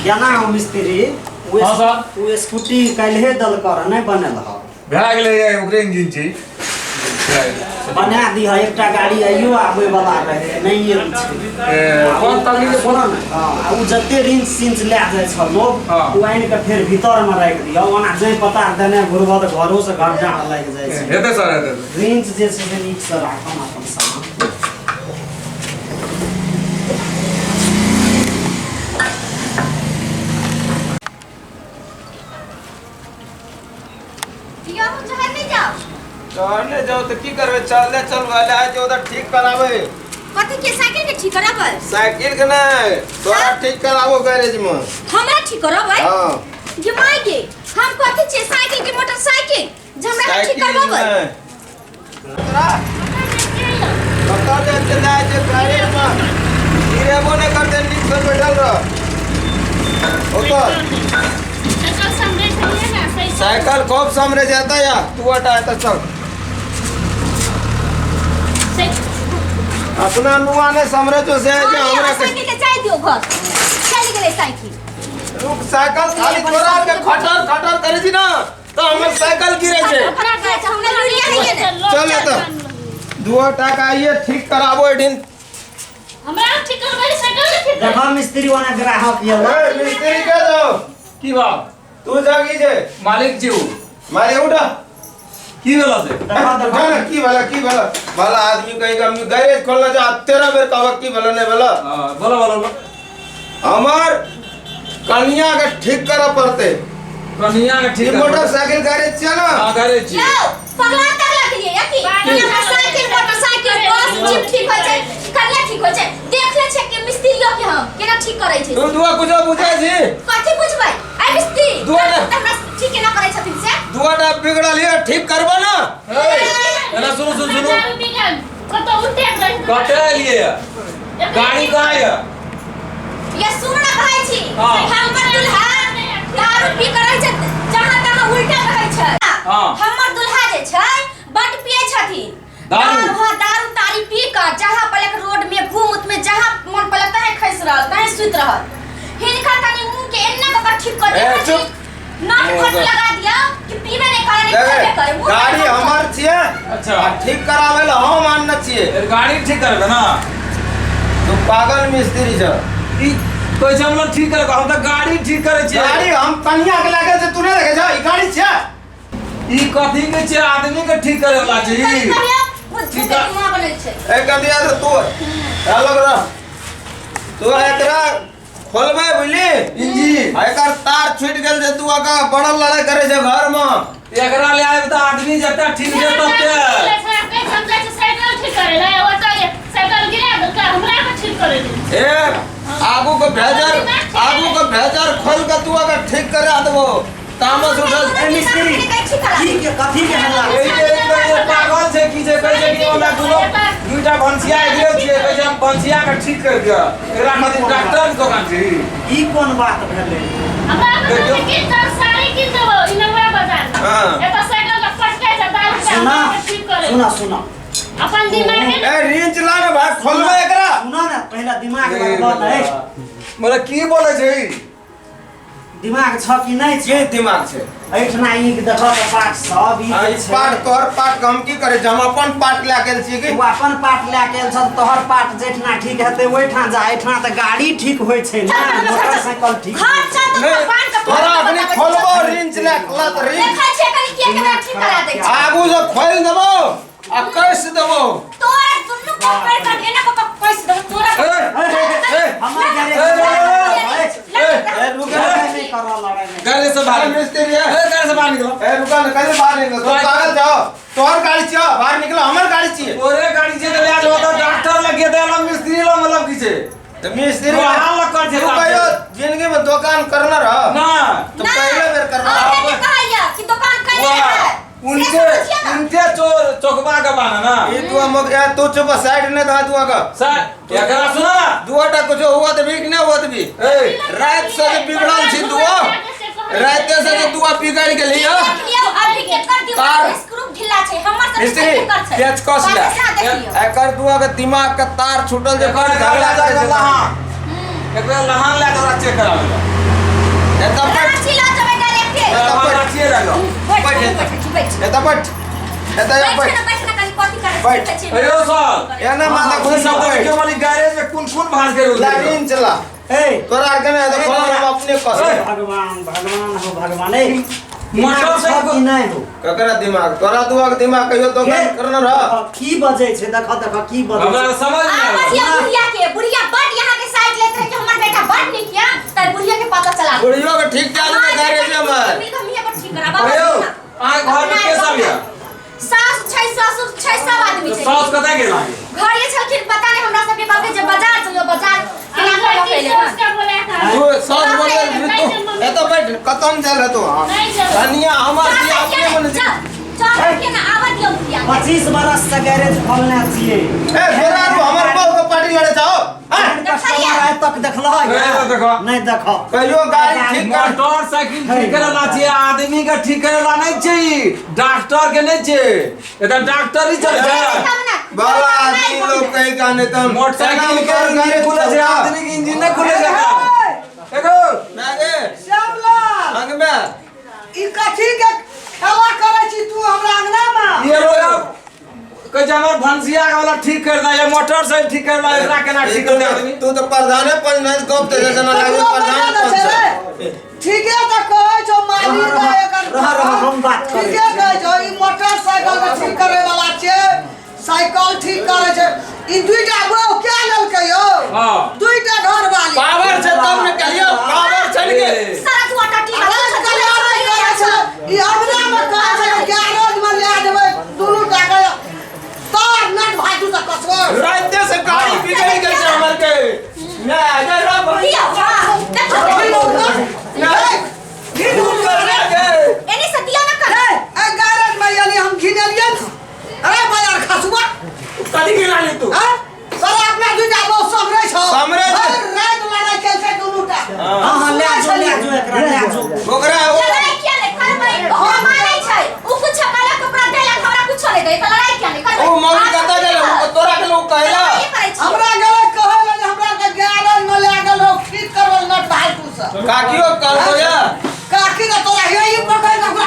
केना हो मिस्त्री ओ हाँ, सर। ओ स्कूटी काल्हे देलकर नहि बनल हँ। भए गेलै ओकरे इंजन छै, भए गेलै। बना दिह, एकटा गाड़ी आइयो आबै वाला रहे, नहि आयल छै। ए, कोन तकलीफ के सुनऽ ने, हँ, आ ओ जते रिंच सिंच लए जाइ छल लोग हाँ। ओ आनि कऽ फेर भीतरमे राखि दिअ, ओना जै पता देने घुरबऽ तऽ घरोसँ घर डाँड़ लागि जाइ छै। हेतै सर, हेतै। रिंच जे छै से नीकसँ राखब अपन सामान। यौ, हम शहर नहि जाउ। शहर नहि जाउ तऽ की करबै? चलले चल वाले आइ जो उधर ठीक कराबै। कथी के? साइकिल के ठीक कराबै? साइकिल के नहि, तोरा ठीक कराबो गैरेज में। हमरा ठीक कराबै? हाँ। ये माय के, हम कथी छियै, साइकिल के मोटरसाइकिल जे हमरा ठीक साइकिल करबाबै? नहि, तोरा कतऽ जाइ छै? जाइ छै गैरेज में, गिरेबो नहि करतै, नीक से बैठल रह ओतऽ। साइकिल खूब समरे जाता या तू हटा है तो चल। अपना नुआ ने समरे जो से जे हमरा के साइकिल के चाय दियो, घर चलि गेलै साइकिल। रुक, साइकिल खाली तोरा के खटर खटर करे छी ना तो हमर साइकिल गिरे छै। हमरा कहै छै, हमरा लुरिया नहीं है ने। चल त दुआ टाका आइए ठीक कराबो एठिन। हमरा ठीक करबै साइकिल के ठीक। देखो मिस्त्री वाला ग्राहक ये। ए मिस्त्री के जाओ। की बात? तू जागी जे मालिक जी, मारे उठा। की भेला से? देखो देखो। उठा ना, की भला की भला भला आदमी कहेगा, हम गैरेज खोलना जा 13 बेर कहब की भला नहीं भला। हाँ, बोलो बोलो बोलो। हमार कनिया के ठीक करे पड़ते। कनिया के ठीक ई मोटरसाइकिल गैरेज छै ना? हाँ, गैरेज छी। यौ, पगला तगला के लिए या की? यहाँ साइकिल, मोटरसाइकिल, बस, जीप ठीक होइ छै, कनिया ठीक होइ छै? देख ले छै कि मिस्त्री के हम केना ठीक करै छै। तू दुआ कुछो बुझै छी? कथी बुझबै? ऐ मिस्त्री, दुआ ने। हमरा ठीक केना करै छथिन से? दुआ टा बिगड़ल ये, ठीक करबो ना। ए, एना सुनू सुनू सुनू। कतऽ एलियै ये? गाड़ी कहाँ यऽ? ये सुन ना कहै छी। हाँ। हमर दुल्हा दारू पी के रहै छै, जहाँ तहाँ उल्टा रहै छै। हाँ। हमर दुल्हा जे छै बड पियै छथिन दारू। हाँ, दारू तारी पी के जहाँ पलक रोड में घूम में जहाँ मन पलक तहें खसि रहल, तहें सुति रहल। हिनका तनी मुंह के एन्ना कऽ के ठीक कर ए, दियौ, चुप। नट फट लगा दियौ कि पीबे नहि करे, नहि देखे, खेबे करे, मुँह गाड़ी पर हमर छियै। अच्छा। आ ठीक कराबै लए हम आनने छियै। ए, गाड़ी ठीक करबै ना? तू पागल मिस्त्री छ। ई कहै छै हमरा ठीक करे, हम तऽ गाड़ी ठीक करै छियै। गाड़ी हम कनिया के लए के छै, तू नहि देखै छ? ई गाड़ी छियै। ई कथी के छै? आदमी के ठीक करे वाला छै कनि ई। कहियौ, बुद्धू ठीक के है। दिमाग नहि छै। ए कनिया से तू अलग रह। तू एकरा खोलबै बुझली इंजी आ एकर तार छूटि गेल छै, तू आगा बड़ल लड़ाई करे छै घर में। एकरा ले आबि तऽ आदमी जते ठीक दे तते। ए आगू के भेजर, आगू के भेजर खोल के तू अगर ठीक करा देबो तामस उठल। ए मिस्त्री, की के कथी के हल्ला? एहि के एक पागल छै की छै? कहै छै कि हमरा दुनो दुईटा भंसिया एकरे छियै, कहै छै हम भंसिया के ठीक कर दिअ। एकरा खातिर डॉक्टर के दोकान छै ई। ई कोन बात भेलै? सुना सुना सुना। अपन दिमाग ए रिंच ला ना भाई, खोलबे एकरा। सुना ना, पहला दिमाग लगबऽ ने। मतलब की बोलै छै ई? दिमाग छ कि नहि छै? की दिमाग छै? एहिठिना ई देखऽ तऽ पार्ट सब ई आ जे ई छै। पार्ट तोहर पार्ट के हम की करे? हम अपन पार्ट लए के छियै की? तू अपन पार्ट लए के आयल छह, तोहर पार्ट जेठना ठीक हेतै ओहिठाम जा। एहिठिना तऽ गाड़ी ठीक होइ छै ने, मोटरसाइकिल ठीक घर होइ छै। चल तऽ नहीं, भगवान के तोरा फोटो अपने बताबै छी। खोलबो रिंच लए के ला तऽ रिंच। देखै छियै कनि के केना ठीक करा दै छै। आगू से खोलि देबो आ कस देबो। तोरा दुनू को पैर काट एना कऽ कऽ कसि देबो तोरा। ए, ए, ए, हमर गैरेज ए, ए, ए, ए रुक लड़ाई नहि करऽ, लड़ाई नहि। गाड़ी से बाहर मिस्त्री है। ए, गाड़ी से बाहर निकलो। ए रुका ना, कैसे बाहर निकलो? तू पागल जाओ, तोहर गाड़ी छियो, बाहर निकलो, हमर गाड़ी छियै। तोरे गाड़ी छै तऽ लए जाओ तऽ डॉक्टर लग गेल तऽ मिस्त्री लग मतलब की छै? तऽ मिस्त्री तू हाल लग कर छै। तू कहियो जिंदगी में दुकान करना रह ना। तो पहले बेर करना। अहाँ के कहैया कि दुकान कैले वाह, है? उनके उनके चोर चौकबा के बाना ना। ई दुआ मग ए तू चुप, साइड ने दा दुआ का। सर, एकरा सुना ना। दुआ टा कुछ हुआ त भी ने हुआ त भी। ए रात से जे बिगड़ल छी दुआ, राते से जे दुआ बिगड़ गेली देख ह। लियौ अभी केकर दिमाग तार। स्क्रू ढीला छै, हमर सब मिस्त्री केकर छै? पेचकस ले। बात से देख लियौ। एकर दुआ के दिमाग के तार छूटल जे एकर झगड़ा झगड़ा करे छै। लहान, एकरा लहान ले तोरा चेक कराबे। एतऽ बैठ। रांची लऽ जेबै डायरेक्टे। एतऽ बैठ। रांचीए लऽ बैठ बैठ। बैठ बैठ। एतऽ बैठ, एतऽ बैठ बैठ। ना, बैठ ना, कनी कथी करै बैठ। छी? अयो सर, एना माथा ई घुमा सब बैठ। देखियौ वाली गैरेज में कोन कोन भाज के लाइन चला। ए, तोरा आर के नहि हेतौ, खोला हम अपने कस। भगवान भगवान हो भगवान, ए मोटरसाइकिल- की नहि हो? ककरा दिमाग? तोरा दुआक दिमाग कहियो दोकान करने रह। की बजै छै? देख देख, की बजै हमरा छै? समझ नहीं आवाज आबै। या बुढ़िया के, बुढ़िया बड यहाँ के साइड लेत रहे कि हमर बेटा बड नीक या त बुढ़िया के पता चला। बुढ़ियो के ठीक कए देबै गैरेज में। मिल के हम पर ठीक कराबा। अयो, अहाँ घर में के सब यऽ? सास छै, ससुर छै, सब आदमी छै। सास कतऽ गेल? घरे छलखिन, पता नहीं, हमरा सबके कहलकै जे बाजार चलो, बाजार केना हम कऽ लड़की पहिले। सास के बोला के तू सास बोले तू एतऽ बैठ, कतम जायल हेतौ? हाँ। नहीं जेबै। धनिया हमर दिया अपने मन। चल के ना, आवा दियौ बुढ़िया के। 25 बरस से गैरेज खोलने छियै। ए तोरा आर हमर बहू के पार्टी लड़े जाओ। एहन कस्टमर आइ तक देखलह? नहीं देखो। नहि देखो। कहियो गाड़ी ठीक कर। मोटरसाइकिल ठीक करे ला छियै, आदमी के ठीक करे ला नहीं छै, डॉक्टर के नहीं छै। एतऽ डॉक्टर ही चल छै। तब ना। बाला आदमी लोग कहीं का नहीं तम। मोटरसाइकिल के इंजन खुले छै, आदमी के इंजन नहीं खुले छै। देखो। मागे। श्यामलाल। अंग में। ई कथी के खेला करै छी तू हमरा अंगना में? ये लोग कहै छै हमर भनसिया के वाला ठीक कर दा, ये मोटरसाइकिल ठीक कर दा, एकरा केना ठीक कर दे आदमी? तू तो प्रधाने पंच नहीं गप ते जना लागो ककरो प्रधान बजा दै पंच। छै रे? ठीके तऽ कहै छौ मालिक। रह, एकर रह, रह, हम बात करै ठीके छी। कहै छौ, ई मोटरसाइकिल के ठीक करे वाला छै, साइकिल ठीक करै छै। ई दुईटा बहु क्या लेलकै यौ? हाँ। दुईटा घर वाली। पावर छै तब ने कहियो, पावर चल गेल। सारा दुआ टटी। राज कल्याण करै छै। ई अंगना में कहै छै गैरेज में लए जेबै दुनू टा के तार नट भाई तू तऽ कसबो। राते से गाड़ी बिगड़ गेल छै हमर के। ना जा रा भाई। दियौ, हाँ, देखो। कर गे। एने से दियौ ना कर। ए गैरेज में यानी हम घिनेलियै ने। अरे बाजार खसुआ। कथी गिरा ली तू? हाँ? साला अपना दुईटा बहु समरै छौ। समरै छै। हर राति लड़ाइ केलकै दुनू टा। हाँ हाँ, ले जो, ले जो, एकरा ले जो। ओकरा ओ लड़ाई किया नहीं करबै? ओकरा मारै छै, उ कुछ कहलक ओकरा देलक, हमरा कुछो नहि दै, तऽ लड़ाई किया नहीं करबै? ओ मौगी कतऽ गेल? ओ तोरा के लोग कहला। लड़ाई करै छियै। हमरा गेलै कहै लए जे हमरा के गैरेज में लए गेल रहो ठीक करबल नट भाई तू सब। काकियो कहलको या। काकी ने तोरा हे ई पकड़ के ओकरा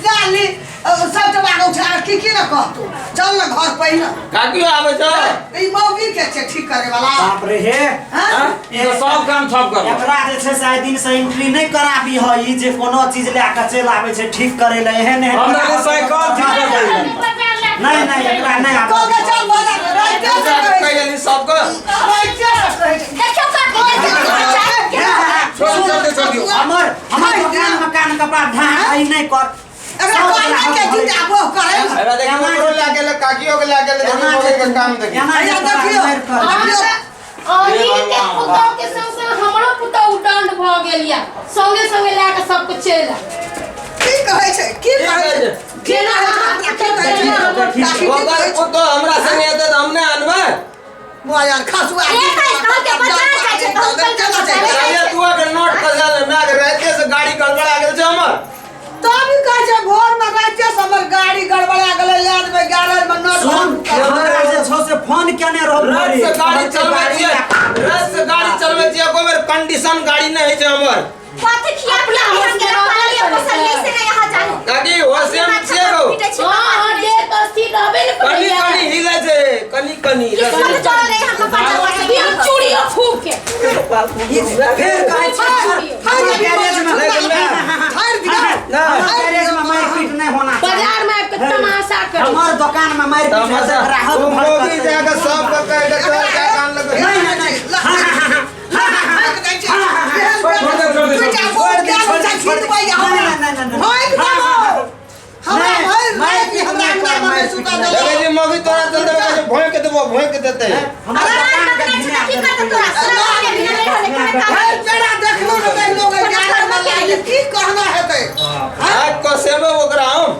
गाली सब जमा के उठा के की की ने कहतौ। चल ने घर पहिने। काकियो आबै छौ। ई मौगी के छै ठीक करे वाला। बाप रे हे। हाँ? ई तऽ सब काम ठप कर। एकरा जे छै से आइ दिन से एंट्री नहि कराबी ह। ई जे कोनो चीज लए कऽ चलि आबै छै ठीक करै लए, एहन एहन। हमरा के साइकिल ठीक कर दे। नहि नहि, एकरा नहि आबै। कहलकै चल बाजार, राइते से कहै कहि छै। गेली सबके। राइते से कहै छै। देखियौ काकी, देखियौ। छोड़ छोड़ दे, छोड़ दियौ। हमर हमर दोकान मकान कपड़ा ध्यान ई नहि कर। एकरा कहलकै के दुईटा बहु करै ने। एकरा देखी, ओकरो लए गेलै, काकियो के लए गेलै। देखी मौगी के काम देखी। एना जे हैया तोरा देखियौ। मारि कर। देखियौ। अहीं के पुतौह के संग संग हमरो पुतौह उदंड भऽ गेल या, संगे संगे लए कऽ सबके चलि आयल। की कहै छै? की कहै छै? जेना की कहै छै? अहाँके काकी की ओकर कहै छै? पुतोह हमरा संगे एतै तऽ हम नहि आनबै? बुआ यार खसुआ। एक कहलकै बाजार जाइ छै, तऽ हम कहलकै केना बाजार छै? अरे तू अगर नोट कर जा, माय के राते से गाड़ी गड़बड़ा गेल छै हमर। तब ई कहै छै भोर में राइते से हमर गाड़ी गड़बड़ा गेलै, याद में गैरेज में नट। सुन, हमरा जे छौ से फोन केने रहौ। रात से गाड़ी चलबै छियै, रात से गाड़ी चलबै छियै, एको बेर कंडीशन गाड़ी नहि होइ छै हमर। कथी खिया पिया के हम गेला पालिए पोसलिए से नहीं यहाँ जानू। काकी होशियार छियै गो। पीटै छी। हाँ हाँ, देह तऽ स्थिर रहबे ने कनि करैया। कनि हिले छै, कनि कनि। किस्मत जरल रहे हम कपार जरवा से। दियौ चूड़ियो खूब के। फेर कहै छै हमर गैरेज में ठाढ़ि दियौ। हमर गैरेज में मारि पीट नहि होना चाही। बाजार में आबि कऽ तमाशा करै। हमर दोकान में मारि पीट हेतै, तमाशा ग्राहक ओ मौगी भड़कतै। जाके सबके कहि के चल जा कान लगे। नहि नहि नहि, हाँ हाँ हाँ। छोड़ दे, छोड़ दे, छोड़ दे, छोड़ दे, छोड़ दे। नहीं, नहीं, नहीं, नहीं। देखै छी मौगी तोरा चलते कहै छै भोंकि देबो, भोंकि देतै। हमर दोकान के पकड़ै छै घिना तऽ की देलकै। करतै तोरा? सारा बिना नहि रहलै, केना काम की कहना हेतै? आज कसेबै ओकरा हम।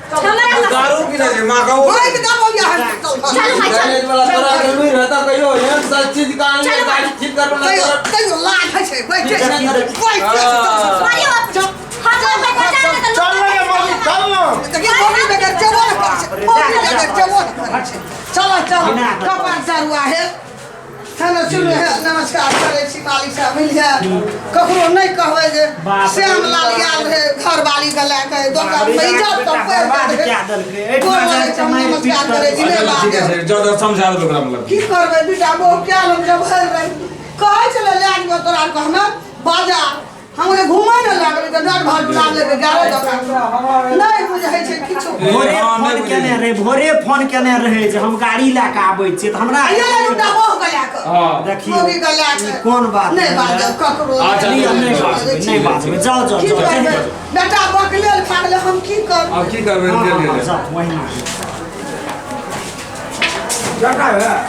हमरा दारू पीने छै माँ कहू। भोंक देबो यहाँ। चल भाई, चल। गैरेज वाला तोरा जरूरी रहता कहियो एहन सब चीज का आनले चल। गाड़ी ठीक करबे ना तोरा। तैयो लाज होइ छै, बैठे छै, बैठे। मारियो हम बोलबै बाजार में तऽ चल ना गे मौगी, चल ना। देखिए मौगी बगैर जेबो ने करै छै, मौगी बगैर जेबो ने करै छै। चलो चलो, कपार दारुआ हे। है ने सुनू हे नमस्कार करै छी मालिक साहब बुझलियै ककरो नहि कहबै जे बाप रे। श्याम लाल आयल रहै घरवाली के लए के दोकान मे इज्जत तऽ बेटा पड़ि बर्बाद गेल कए देलकै एहिठमा गोर जाके लगै छी, हम मारि पीट नमस्कार करै छी, करतै। नहि ठीक छै जब जब समझा देबै ओकरा मतलब की करबै बेटा बहु क्या हम जब भरि रही कहै छलै लए जेबै तोरा आरके हमे बाजार हम कहलियै घूमै ने लागलै तऽ डर भाग लागलै तऽ गाड़े दोकान नहि बुझै छै किछु भोरे हँ, नहि फोन बुझै केने रहै भोरे फोन केने रहै जे हम गाड़ी लए कऽ आबै छियै तऽ हमरा आइए ले दूटा बहु के लए कऽ हँ देखियौ मौगी के लए कऽ ई कोन बात नहि भेलै? बाजब ककरो अच्छा, नहीं, हम नहि बाजबै नहि बाजबै जाओ जाओ की जाओ करबै चलि जाओ। बेटा बकलेल खा गेलै हम की करबै आब की करबै हँ, चलि हँ, गेलै जाओ वहिना बेटा है